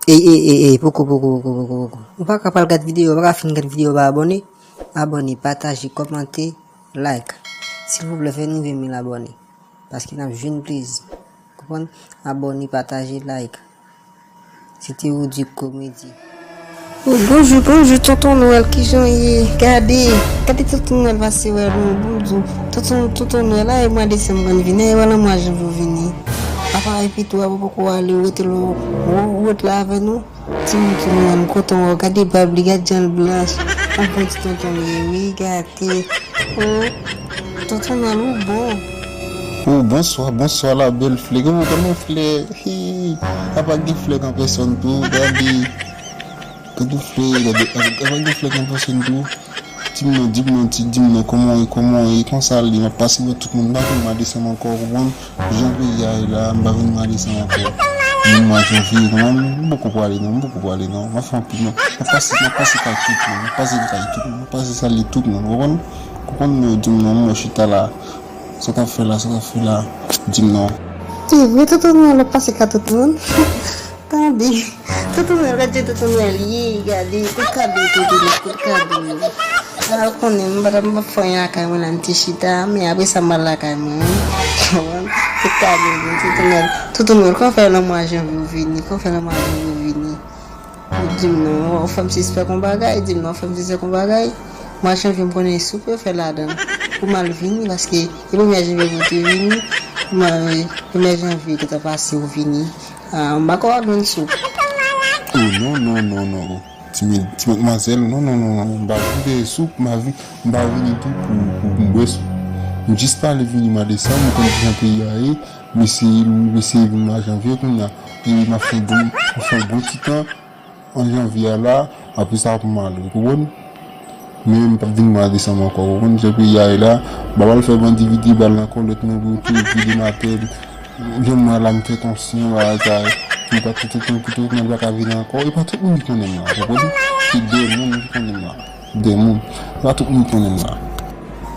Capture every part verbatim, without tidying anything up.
Ey, ey, ey, ey, poko, poko, poko, poko, poko. Ou pa ka pral gad videyo, ou pa ka fin gad videyo, pa abòne. Abòne, pataje, kòmante, like. Silvouplè, fè n rive mil abòne. Paske n ap jwenn plezi. Konprann? Abòne, pataje, like. Se te Roody Comedy. Oh, bonjou, bonjou, tonton Nwèl, kijan w ye? Gade, gade tonton Nwèl pase wè nou, bonjou. Tonton, tonton Nwèl, a, e mwa desanm konn vini, e wè nan mwa janvye w vini. Apa, epi tou, apa poko ale, ou rete lo, ou, ou rete la avè nou? Ti moun, tonton Nwèl, m kontan wè w, gade bab li, gade jan l blanch. Yon bon ti tonton li ye, wi, gade. Oh, tonton Nwèl, ou bon. Oh, bonswa, bonswa, la bèl flè. Kòman, kòman flè? Hey, apa gen flè kan pèsòn tou, gade. Gade flè, gade, apa gen flè kan pèsòn tou. Di m non, di m non, ti, di m non, kòman w ye, kòman w ye, konsa l ye, m ap pase wè tout moun, m pa vin mwa desanm ankò, ou konprann? Jan peyi a ye la, m pa vin mwa desanm ankò. Vin mwa janvye, konprann? M poko prale non, m poko prale non, m ap fè anpil non. M ap pase, m ap pase kay tout moun, m ap pase kay tout moun, m ap pase salye tout moun, ou konprann? Konprann non, di m non, m chita la. Sa w t ap fè la, sa w t ap fè la, di m non. Se vre, tonton Nwèl ap pase kay tout moun. Tande. Tonton Nwèl, gade jan tonton Nwèl ye, gade, kout kado tonton Nwèl, kout kado. A, ou konnen, m pa t ap, m p ap fè anyen lakay mwen la, m te chita, men apre sa m pral lakay mwen, wi. Kout kado, tonton Nwèl. Tonton Nwèl, kòman fè nan mwa janvye ou vini, kòman fè nan mwa janvye ou vini? Ou di m non, ou fè m sispèk yon bagay, di m non, ou fè m sispèk yon bagay. Mwa janvye m konnen soup yo fè ladan l. Pou m al vini, paske e premye janvye pou w te vini, mwa, premye janvye ki ta pase ou vini. Ah, m pa kwè w ap jwenn soup. Oh, non, non, non, non. Ti, ti madmwazèl, non, non, non, non. M pa vin veye soup, m pa vi-, m pa vini tou pou, pou m bwè soup. M jis pale vini mwa desanm, ou konn jan peyi a ye. M eseye, m eseye vin mwa janvye kounye a. E m ap fè bon, m ap fè bon ti tan an janvye a la, apre sa pou m ale, ou konprann? Men m p ap vin mwa desanm ankò, ou konprann? Jan peyi a ye la, m pa pral fè bandi vide bal nan kòlèt mwen pou yo tou vide m atè. Jan mwa la m fè konsyan bagay sa, m pa tout, tout, tout, tout, mwen pa ka vin ankò. E pa tout moun ki konnen m la, ou konprann? Se de moun ki konnen m la. De moun. E pa tout moun ki konnen m la.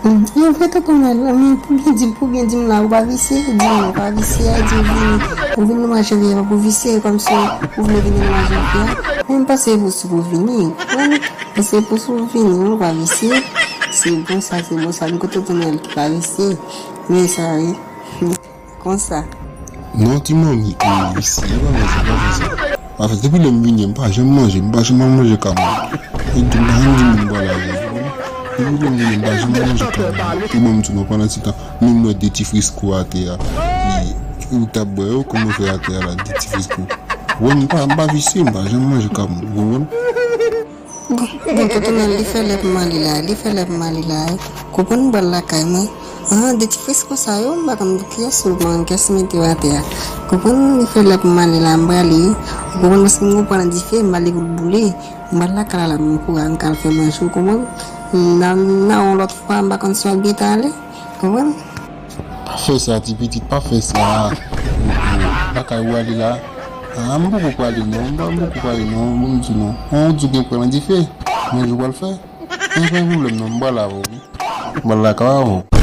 Hmm, e vre tonton Nwèl, men pou byen di, pou byen di m la, ou pa visye, di m non, ou pa visye, a, di m vini. Ou vin nan mwa janvye a pou visye, kòmsi ou vle vini nan mwa janvye a. Men m panse pou si pou vini. Mwen, m panse pou si pou vini, ou pa visye. Se bon sa, se bon sa, m kontan tonton Nwèl ki pa visye. Men sa, wi. Konsa. Non, ti manmi, e, isi, e pa fè sa, pa fè sa. Anfèt, depi lè m vini, m pa janm manje, m pa janm al manje kay moun. E di m pa janm di moun m pral avè l. Depi lè m vini, m pa janm al manje kay moun. E bon, m di nou, pandan ti tan, menm mwen de ti frisko atè a. E, ou t ap bwè yo, kòman fè atè a la, de ti frisko. Bon, m pa, m pa visye, m pa janm manje kay moun, ou konprann? Bon, bon, tonton Nwèl, li fè lè pou m ale la, li fè lè pou m ale la. Konprann m pral lakay mwen. Ah, de ti frisko sa yo, m pa konn pou kiyès ou pran, kiyès mete yo atè a. Konprann, li fè lè pou m ale la, m prale. Ou konprann, paske m gon pwa nan dife, m prale pou l boule. M pral lakay la, la, m kouri, m ka al fè manje, ou konprann? Nan, nan yon lòt fwa, m pa konn si w ap gentan ale. Konprann? Pa fè sa, ti pitit, pa fè sa. Lakay ou ale la. Ah, m poko prale non, m pa, m poko prale non, bon, m di non. An, ou di w gen pwa nan dife. Manje w pral fè. Manje pa gen pwoblèm non, m pral avè w, wi. M pral lakay avè w.